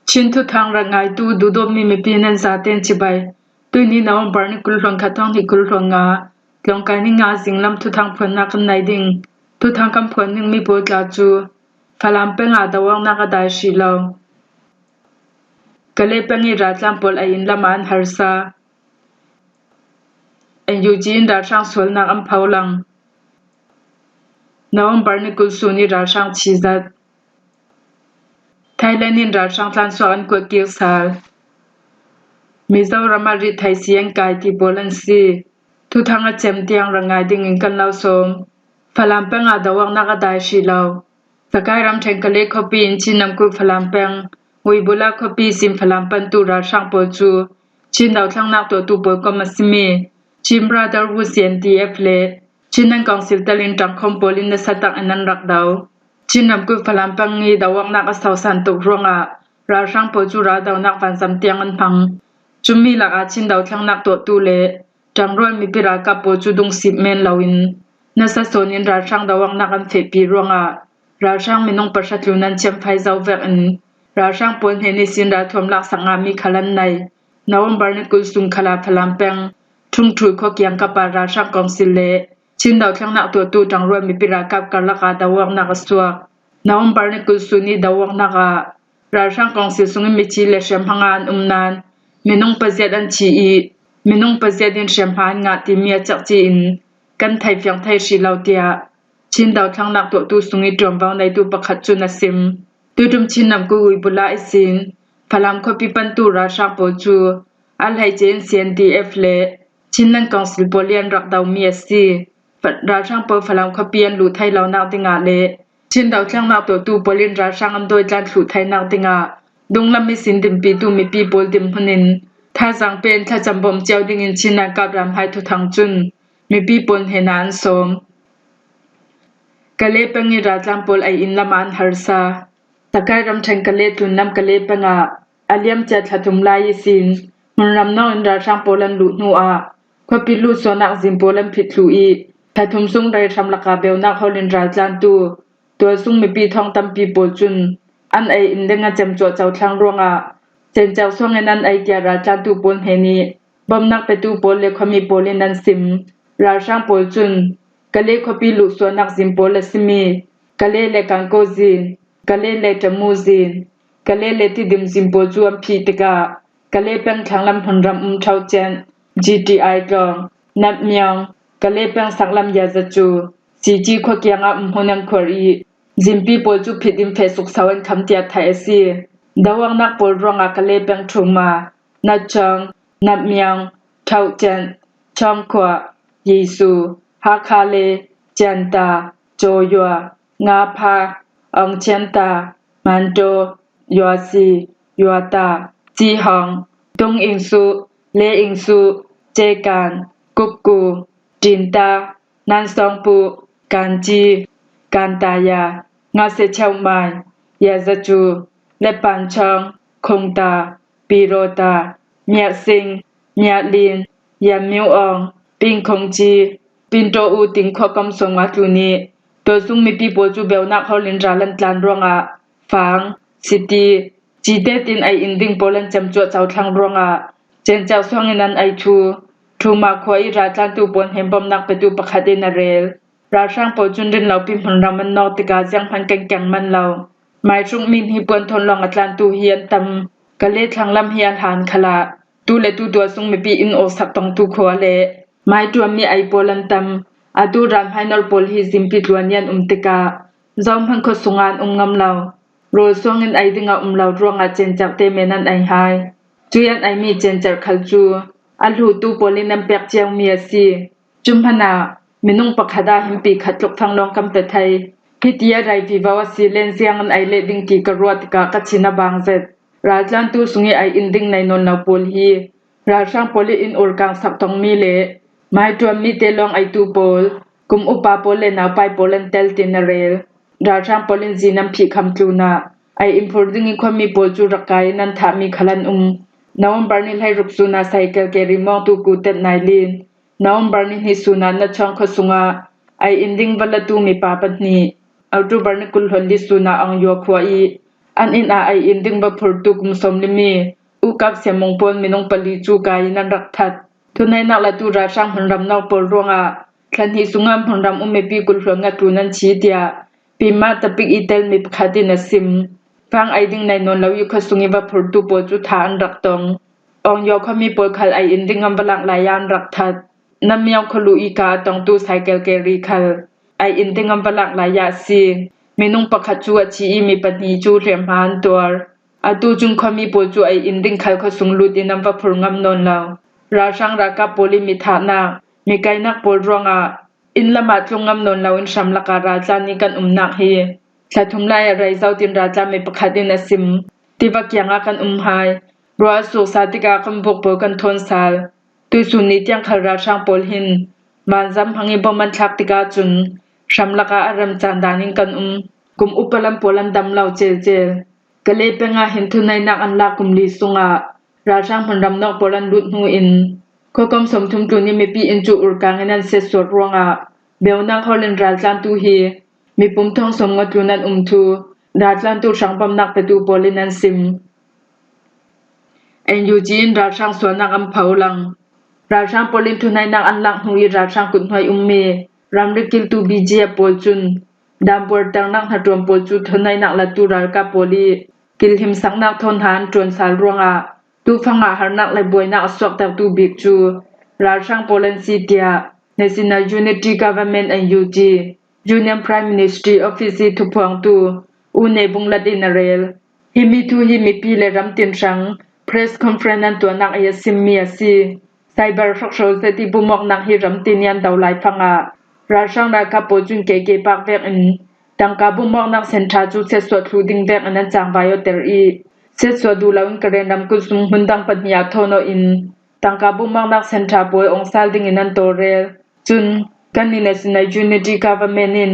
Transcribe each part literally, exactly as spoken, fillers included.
Chin thuthang rak ngaitu duhdawtmi mipi nan zaten cibai. Tuini November ni kul hluan khat thawng hnih kul hluan nga, tlawngkai ni nga zinglam thuthang phuannak kan nei ding. Thuthang kan phuan dingmi pawl tla cu Falam peng ah do awknak a dai hrih lo. Kale peng i raltlan pawl a inn lam ah an harsa. N U G in ralhrang sualnak an pholang. November ni kul sun i ralhrang chizat. Thailand in ralhrang tlansuak an kuat kir sal. Mizoram ah rit thei si an kai ti pawl an si. Thuthang a cem tiang rak ngai dingin kan lo sawm. Falam peng ah do awknak a dai hrih lo. Sakai ramṭhen Kale khuapi in Chin ramkulh Falam peng, Uibula khuapi sin Falam pantu ralhrang pawl cu Chin dothlennak tuahtu pawl kom a simi Chin Brotherhood C N D F le Chin Nan Council telin ṭangkhawm pawl in nasa tak in an rak do. Chin ramkulh Falam peng i do awknak a sausan tuk ruangah ralhrang pawl cu raldonak vanzam tiang an hmang. Cumi lakah Chin dothlennak tuahtu le ṭangrual mipi ralkap pawl cu dungsip men loin nasa sawn in ralhrang do awknak an fehpi ruangah ralhrang minung pahra tlun an ciamfai zo vekin ralhrang pawl hnen ihsin ralthuam laksak ngami khal an nei. November ni kul sun khal ah Falam peng Ṭhungṭhui khua kiangkap ah ralhrang kawngsil le Chin dothlennak tuahtu ṭangrual mipi ralkap karlak ah do awknak a suak. November ni kul sun i do awknak ah ralhrang kawngsil sungin mithi le hriamhma nga an um nain minung paziat an thi i minung paziat in hriamhma an ngah timi a cekci in kan theifiang thei hrih lo, tiah Chin dothlennak tuahtu sung i ṭuanvo neitu pakhat cun a sim. Tuiṭum Chin ramkulh Uibula ihsin Falam khuapi pantu ralhrang pawl cu a hleice in C N D F le Chin Nan Council pawl i an rak domi a si. Fa-, ralhrang pawl Falam khuapi an luh thei lonak dingah le Chin dothlennak tuahtu pawl in ralhrang an dawitlan thluh theinak dingah dunglam ihsin dinpitu mipi pawl dinhmun in thazaang pe in thlacam bawm cio dingin Chin ralkap ramhmai thuthang cun mipi pawl hnenah an sawm. Kale peng i raltlan pawl ei inn lam ah an harsa. Sakai ramṭhen Kale tlunlam Kale peng ah a liamcia thla thum lai ihsin hmunram nawng in ralhrang pawl an luh hnu ah khuapi luhsuahnak zin pawl an phit thluh i thla thum sung rei hram lakah beunak hawl in raltlantu tualsung mipi thawng tampi pawl cun an ei inn ding a cem cuah cothlang ruangah cencek suang in an ei tiah raltlantu pawl hnen i bawmhnak petu pawl le khuami pawl in an sim. Ralhrang pawl cun Kale khuapi luhsuahnak zin pawl a simi Kale le Kanko zin, Kale le Tamu zin, Kale le Tidim zin pawl cu an phih tikah Kale peng thlanglam hmunram um Thaucen, G T I tlawng, Natmiang, Kale peng saklam Yazacu, Sici khua kiangah um hmun an khuar i zimpi pawl cu phit in feh sukso an kham tiah theih a si. Do awknak pawl ruangah Kale peng Ṭhuma, Natchong, Natmiang, Thaucen, Chongkhua, Yisu, Hakha le Cianta, Cawua, Ngapha, Ongchianta, Manto, Yuasi, Yuata, Cihong, Tung Ingsu, Le Ingsu, Cekan, Kupku, Tinta, Nansongpu, Kanci, Kantaya, Ngase Cheuhmai, Yazacu, Lepanchong, Khungta, Pirota, Miahsing, Miahlin, Yamiuong, Pingkhongci, Pinto U tingkhua kom sawmnga tlun i tualsung mipi pawl cu beunak hawl in ral an tlan ruangah Fang, Siti, Cite tin ei inn ding pawl an cem cuah cothlang ruangah cencek suang in an ei thu. Ṭhuma khua i raltlantu pawl hnen bawmhnak petu pakhat in a rel. Ralhrang pawl cun rinlopi hmunram an nawk tikah zianghman kan keng man lo. Maihruk mi hnipuan thawn lawng a tlantu hi an tam. Kale thlanglam hi a hlan khalah tu le tu tualsung mipi in awksak tongtu khua le maiṭuanmi ei pawl an tam. Atu ralhmai nolh pawl hi zimpi tluan i an um tikah zohman khua sungah an um ngam lo. Rawl suang in ei dingah um lo ruangah cencerte men an ei hai. Cui an eimi cencer khal cu a hlutu pawl in an pek ciomi a si. Cu hmanh ah minung pakhat ah himpi khat tluk thang lawng kan pe thei. Hiti a rei vivo a si len ziang an ei leh ding ti ka ruah tikah ka thin a bang zet. Raltlantu sung i ei inn ding nei nawn lo pawl hi ralhrang pawl i inn urkang sak tongmi le maiṭuanmi te lawng eitu pawl, kum upa pawl le naupai pawl an tel tin a rel. Ralhrang pawl in zin an phih kham tlunah ei inn phur ding i khuami pawl cu rak kai in an thahmi khal an um. November ni hleiruk sun ah Saikel Keri mawngtu Kutet Nailin, November ni hnih sun ah Nachawng khua sungah ei inn ding va latu mipa pahnih, October ni kul hluan li sun ah Aung Yua khua i An inn ah ai in ding va phurtu kum sawm le mi ukap siamung pawl minung pali cu kai in an rak that. Thunainak latu ralhrang hmunram nawk pawl ruangah thla hnih sungah hmunram um mipi kul hluan nga tlun an thi tiah Pima Tapik i tel mi pakhat in a sim. Fang ai ding nai nawn lo i khuasung i va phurtu pawl cu thah an rak tong. Awngyaw khuami pawl khal ai in ding an va lak lai ah an rak that. Namiau khualu i ka a tongtu Saikel Keri khal ai in ding an va lak lai ah a si. Minung pakhat cu a thi i mi pahnih cu hriamhma an tuar. Atu cun khuami pawl cu ai in ding khal khuasung lut in an va phur ngam nawn lo. Ralhrang ralkap pawl i mi thahnak, mi kainak pawl ruangah inn lamah tlung ngam nawn loin hramlak ah raltlan i kan umnak hi thla thum lai ah rei zo, tin raltlan mi pakhat in a sim. Tiva kiangah kan um hai. Ruah a suksa tikah kan buk pawl kan thawn sal. Tuisun ni tiang khal ralhrang pawl hin vanzam hmang i bom an thlak tikah cun hramlak ah a rem caan dan in kan um. Kum upa lam pawl an dam lo celcel. Kale peng ah hin thunainak an lak kum li sungah ralhrang hmunram nawk pawl an lut hnu in khuakom sawmthum tlun i mipi inn cu urkang in an siatsuat ruangah beunak hawl in raltlantu hi mipum thong sawmnga tlun an um thu raltlantu hrangbawmnak petu pawl in an sim. N U G in ralhrang sualnak an pho lang. Ralhrang pawl in thunainak an lak hnu i ralhrang kuthnuai ummi ramri kiltu B G F pawl cun dambuar ternak hnaṭuan pawl cu thunainak latu ralkap pawl i kilhimsaknak thawn hna an ṭuan sal ruangah tufang ah harnak le buainak a suaktertu bik cu ralhrang pawl an si, tiah National Unity Government, N U G, Union Prime Ministry Office i thuphuangtu U Nei Bung Lat in a rel. Himi thu hi mipi le ramtin hrang press conference an tuahnak i a simmi a si. Cyber hrokhro zet i bumawknak hi ramtin i an do lai fangah ralhrang ralkap pawl cun K K Park vekin tangka bumawknak senṭha cu siatsuah thluh ding vekin an cangvai awter i siatsuah duh loin Karen ramkulh sung hmun dang pahnih ah thawn awh in tangka bumawknak senṭha pawl awngsal dingin an tawlrel. Cun kan i National Unity Government in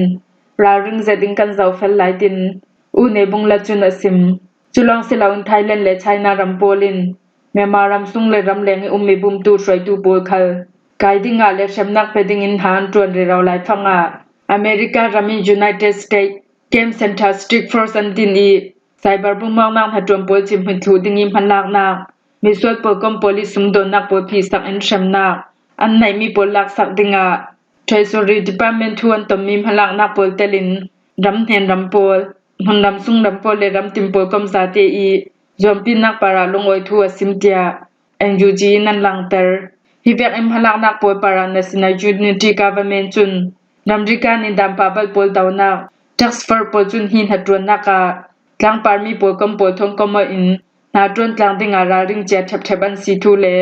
ralring zet in kan zohfel lai, tin U Nei Bung Lat cun a sim. Cu lawng si loin Thailand le China ram pawl in Myanmar ram sung le ramleng i ummi bumtu hruaitu pawl khal kai dingah le hremnak pe dingin hna an ṭuan rero lai fangah America ram i United States Camp Center Strict Force an din i cyber bumawknak hnaṭuan pawl chimhmit thluh ding i hmalaknak, misual pawl kom pawl i sumdawnnak pawl phihsak in hremnak an neihmi pawl laksak dingah Treasury Department thu an tonmi hmalaknak pawl telin ram hnen ram pawl, hmunram sung ram pawl le ramtin pawl kom zate i zuampinnak parah lungawi thu a sim, tiah N U G in an langhter. Hi vekin hmalaknak pawl parah National Unity Government cun ramri kan in dampah bal pawl donak task force pawl cun hi hnaṭuannak ah tlangparmi pawl kom pawl thawn kom awh in hnaṭuan tlang dingah ralring cia ṭhepṭhep an si thu le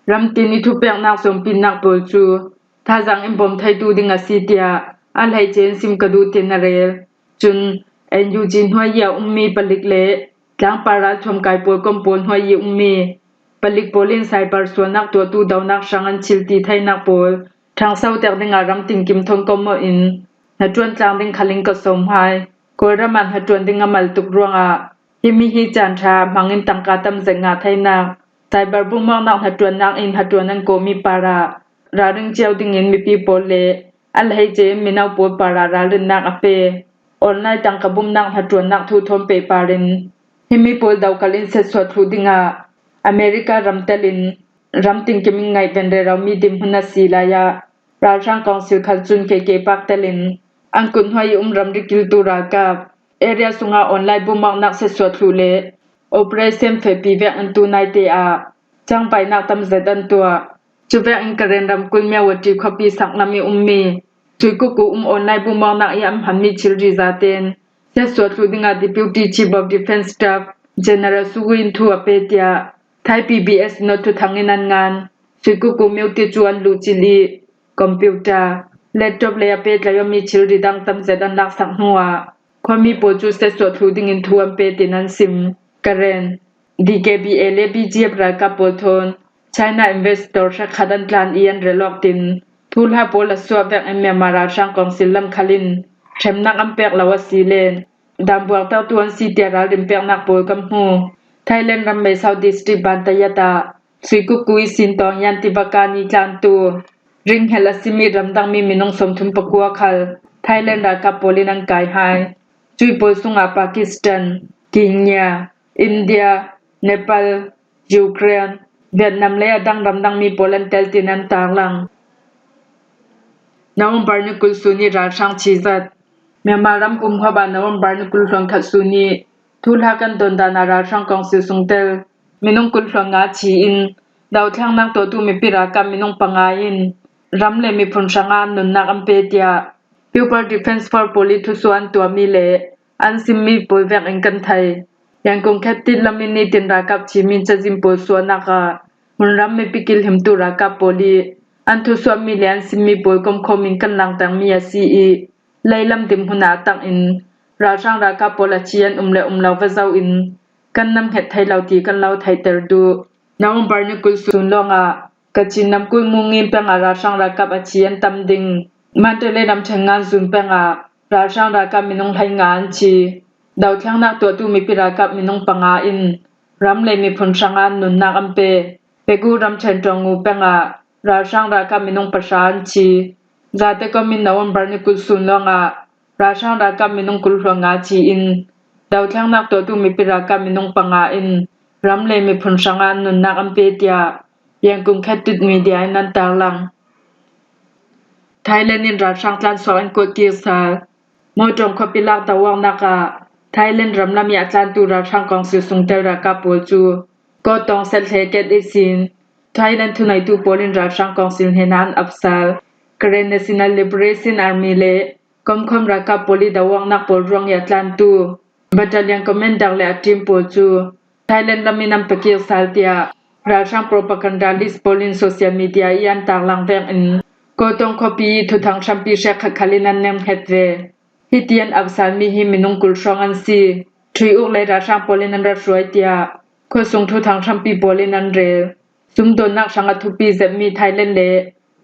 ramtin i thupeknak zuampinnak pawl cu thazaang in bawm theitu ding a si, tiah a hleice in sim ka duh, tin a rel. Cun N U G hnuai i a ummi palik le tlangpar ralthuam kai pawl kom pawl hnuai i ummi palik pawl in cyber sualnak tuahtu donak hrang an thil ti theinak pawl ṭhangsoter dingah ramtin kim thawn kom awh in hnaṭuan tlang ding khal in ka sawm hai. Kawlram ah hnaṭuan ding a mal tuk ruangah himi hi caan ṭha hmangin tangka tam zet ngah theinak, cyber bumawknak hnaṭuannak in hnaṭuan an kawhmi parah ralring cio dingin mipi pawl le a hleice in mino pawl parah ralrinnak a pe. Online tangka bumnak hnaṭuannak thu thawn pehpar in himi pawl dokal in siatsuah thluh dingah America ram telin ramtin kim in ngaihven rero mi dinhmun a si lai ah ralhrang kawngsil khal cun K K Park telin an kuthnuai i um ramri kiltu ralkap area sungah online bumawknak siatsuah thluh le operation fehpi vek an tu naite ah cangvainak tam zet an tuah. Cu vekin Karen ramkulh Myawaddy khuapi saklam i ummi Suikuku um online bumawknak i an hmanmi thilri zaten siatsuah thluh dingah Deputy Chief of Defence Staff General Su Win thu a pe, tiah Thai P B S North thuthang in an ngan. Suikuku myote cu an luhcil i computer, laptop le a pehtlai awmi thilri dang tam zet an laksak hnuah khuami pawl cu siatsuah thluh dingin thu an pe, tin an sim. Karen, D K B A le B G F ralkap pawl thawn China investor hrekkhat an tlan i an rel awk tin thuhla pawl a suah vekin Myanmar ralhrang kawngsil lam khal in hremnak an pek lo a si len dambuaktertu an si tiah ralrin peknak pawl kan hmu. Thailand ram Mae Sot District Bantayat ah Suikuku i sin tawng yan tivaka ni tlantu ringhel a simi ramdangmi minung sawmthum pakua khal Thailand ralkap pawl in an kai hai. Cui pawl sungah Pakistan, Kenya, India, Nepal, Ukraine, Vietnam le a dang ram dang mi pawl an tel tin an tarlang. November ni kul sung ni ralhrang chizat. Myanmar ram pum hop ah November ni kul hluan khat sung ni thuhla kan don dan ah ralhrang kawngsil sung tel minung kul hluan nga chi in, dothlennak tuahtu mipi ralkap minung panga in ram le miphun hrang ah nunnak an pe tiah People Defence Force pawl i thusuah an tuahmi le an simmi pawl vek in kan thei. Yangon khetit lam in nitin ralkap chim in cazin pawl suahnak ah hmunram mipi kilhimtu ralkap pawl i an thusuahmi le an simmi pawl komkhawm in kan langtangmi a si i, leilam dinhmun ah a tak in ralhrang ralkap pawl a chi an um le um lo va zoh in kan nam hnget thei lo ti kan lo theihter duh. November ni kul sung lawng ah Kachin namkul Mungin peng ah ralhrang ralkap a chi an tam ding. Mandalay ramṭhen Nganzun peng ah ralhrang ralkap minung hleinga an chi. Dothlennak tuahtu mipi ralkap minung panga in ram le miphun hrang ah nunnak an pe. Pegu ramṭhen Taungu peng ah ralhrang ralkap minung pahra an chi. Zate kawm in November ni kul sung lawng ah ralhrang ralkap minung kul hluan nga chi in, dothlennak tuahtu mipi ralkap minung panga in ram le miphun hrang ah nunnak an pe tiah Yangon khetit media in an tarlang. Thailand in ralhrang tlansuak an kuat kik sal. Mawṭawng khuapi lak doawknak ah Thailand ramlam i a tlantu ralhrang kawngsil sung tel ralkap pawl cu Kawtawng set hle ket ihsin Thailand thuneitu pawl in ralhrang kawngsil hnenah an ap sal. Karen National Liberation Army le komkhawm ralkap pawl i doawknak pawl ruang i a tlantu Battalion Commander le a team pawl cu Thailand lam in an pakik sal tiah ralhrang propagandist pawl in social media i an tarlang vek in Kawtawng khuapi i thuthang hrampi hrekkhat khal in an nemhnget ve. Hiti an ap salmi hi minung kul hrawng an si. Ṭhui uk le ralhrang pawl in an ra hruai tiah khuasung thuthang hrampi pawl in an rel. Sumdawnnak hrang a thupi zetmi Thailand le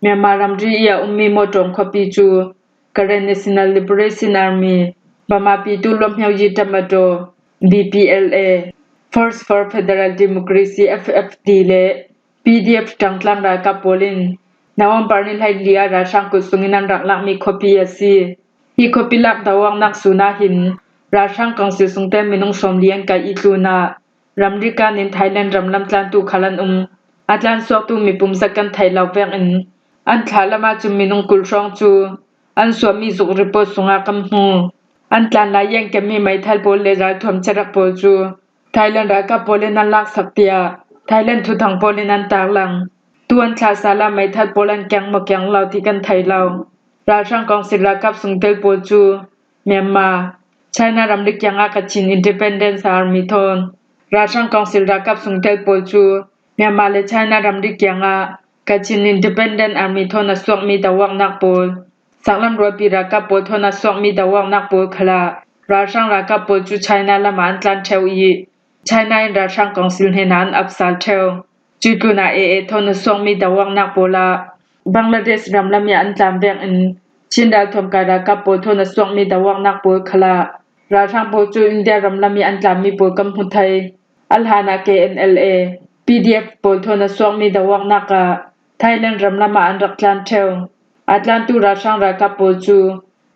Myanmar ramri i a ummi Mawṭawng khuapi cu Karen National Liberation Army, Bamapitu Luamhmyo Yi Tamadaw, B P L A, Force for Federal Democracy, F F D, le P D F ṭangtlang ralkap pawl in November ni hleili ah ralhrang kut sungin an rak lakmi khuapi a si. Hi khuapi lak doawknak sun ah hin ralhrang kawngsil sungtel minung sawmli an kaih i tlunah ramri kan in Thailand ramlam tlantu khal an um. A tlansuaktu mipum zat kan theih lo vek in an thlah lam ah cun minung kul hrawng cu an suahmi zuk report sungah kan hmu. An tlan lai i an kemmi meithal pawl le ralthuam carak pawl cu Thailand ralkap pawl in an laksak tiah Thailand thuthang pawl in an tarlang. Tu an thlah sal ah meithal pawl an keng maw keng lo ti kan thei lo. Ralhrang kawngsil ralkap sungtel pawl cu Myanmar, China ramri kiangah Kachin Independence Army thawn ralhrang kawngsil ralkap sungtel pawl cu Myanmar le China ramri kiangah Kachin Independent Army thawn a suakmi doawknak pawl, saklam rualpi ralkap pawl thawn a suakmi doawknak pawl khalah ralhrang ralkap pawl cu China lamah an tlan ṭheu i, China in ralhrang kawngsil hnenah an ap sal ṭheu. Cutlun ah A A thawn a suakmi doawknak pawl ah Bangladesh ramlam i an tlan vek in Chin ralthuam kai ralkap pawl thawn a suakmi doawknak pawl khalah ralhrang pawl cu India ramlam i an tlanmi pawl kan hmu thei. A hlan ah K N L A, P D F pawl thawn a suakmi doawknak ah Thailand ramlam ah an rak tlan ṭheu. A tlantu ralhrang ralkap pawl cu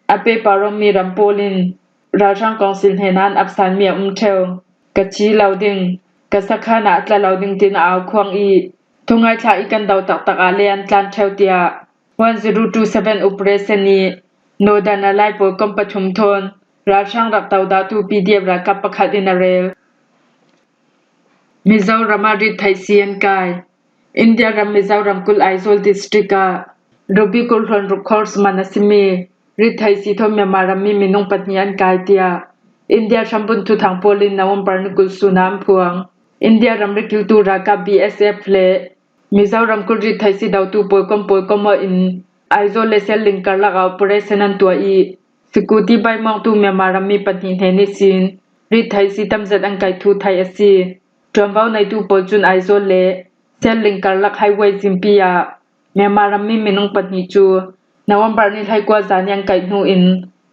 a pe parawngmi ram pawl in ralhrang kawngsil hnenah an ap salmi a um ṭheu. Ka thi lo ding, ka sakhan ah a tla lo ding tiin a au khuang i, thungai thla i kan do taktak ah le an tlan ṭheu tiah one zero two seven operation i Northern Alliance pawl kom pathum thawn ralhrang rak dodahtu P D F ralkap pakhat in a rel. Mizoram ah rittheihsi an kai. India ram Mizoram kulh Aizawl district ah Ruby kulhluan ruk Horse man a simi rittheihsi thawn Myanmar rammi minung pahnih an kai tiah India hrambun thuthang pawl in November ni kul sun ah an phuang. India ramri kiltu ralkap B S F le Mizoram kulh rittheihsi dotu pawl kom pawl kom in Aizawl le Selling karlak ah operation an tuah i, Sikuti baimawngtu Myanmar rammi pahnih hnen ihsin rittheihsi tamzet an kaih thu theih a si. Ṭuanvo neitu pawl cun Aizawl le Selling karlak highway zimpi ah Myanmar rammi minung pahnih cu November ni hleikua zan i an kaih hnu in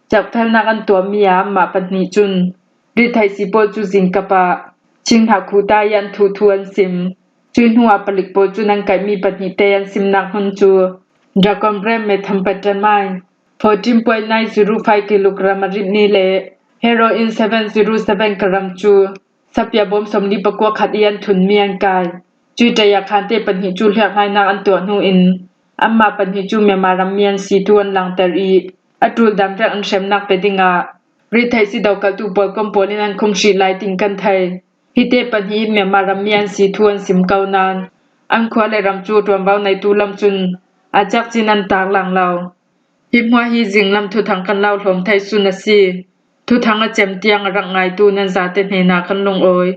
cekfelnak an tuahmi ah anmah pahnih cun rittheihsi pawl cu zingkap ah Chinhakhuta i an thuh thu an sim. Cui hnu ah palik pawl cun an kaihmi pahnih te an simnak hmun cu Dragon Breath Methamphetamine fourteen point nine zero five kilogram a ritmi le Heroin seven zero seven gram cu sapia bawm sawmli pakua khat i an thunmi an kai. Cuih ṭai ah khante pahnih cu hliakhlainak an tuah hnu in anmah pahnih cu Myanmar rammi an si thu an langhter i a ṭul dam vek an hremnak pe dingah rethei si dokaltu pawlkom pawl in an khumh hrih lai tiang kan thei. Hite pahnih hi Myanmar rammi an si thu an sim ko nain an khua le ram cu ṭuanvo neitu lam cun a cekcin an tak lang lo. Hi hmuah hi zinglam thuthang kan lo hlawm thei sun a si. Thuthang a cem tiang a rak ngaitu nan zate hnenah kan lungawi.